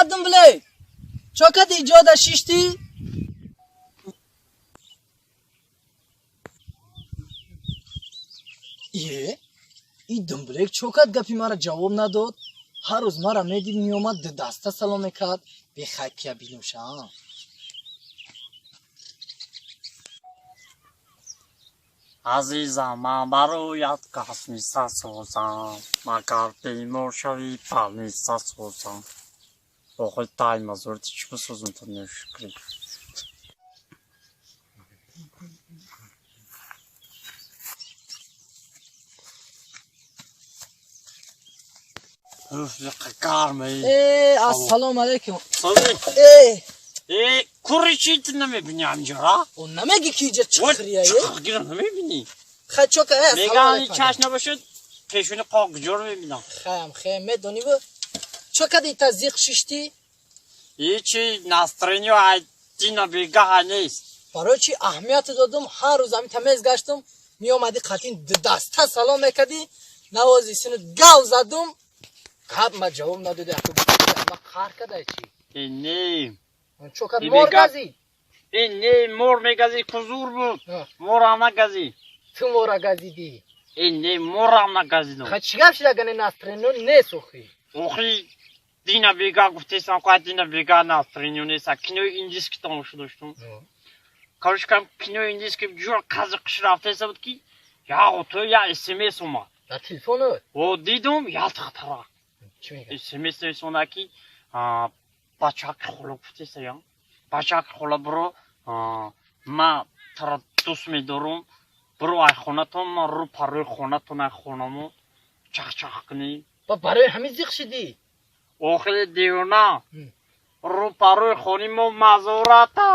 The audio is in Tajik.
Думбле, чо кади иҷода шиштӣ? Е, и думблек чо кад гапи мара ҷавоб надод? Ҳар рӯз мара медид, меомад, даста салом мекард. Бехай кия бинӯша. Азизам, ман бароят касмиса созам, магар бемор шавӣ, балниса созам. Охи таймазорти чӣ бисозам, то ношукрӣ. Гарме. Э, ассалому алайкум. Э, э, кури чӣ ту намебинӣ ҳамҷора? О, намеги ки иҷа чиқирия? Чиқиргира намебинӣ? Хай, чо ка, э, меган чашм набошад, пешони қоқҷор мебинам. Хаям, хе, медонӣ бу? Чо кади та зиқ шиштӣ? Ҳичи настроение ай дина бегаҳа нест. Барои чи аҳамияту додум, ҳар рӯз ҳамин тамез гаштум, меомадӣ, қатин даста салом мекардӣ, навози синут гав задум, гап ма ҷавоб надоди, аку ма қаҳр кадай чи? Э, не. Чо кад мор газид? Э, не, мор мегазид, кузур буд. Морам нагазид. Ту мора газидӣ? Э, не, морам нагазидум. Ха, чӣ гап шида, гане настроение нест охи? Охи дина бега гуфтесам, ка дина бега настроение нест. Кинои индийский тамошо доштум. Короче, кам кинои индийский ҷур қазиқиш рафтеса буд, ки яғо то я смс омад. Дар телефонот? О, дидум, ялтахтара. Чӣ мегӯяд? СМС нависонда, ки бачаки хола гуфтеса, я бачаки хола, биро, ма тара дӯст медорум, биро ай хонатон, ма рӯ парои хонатон, ай хонамо чахчах кунӣ. Ба барои ҳамин зиқ шидӣ? Охири девона, рӯ парои хони мо мазората.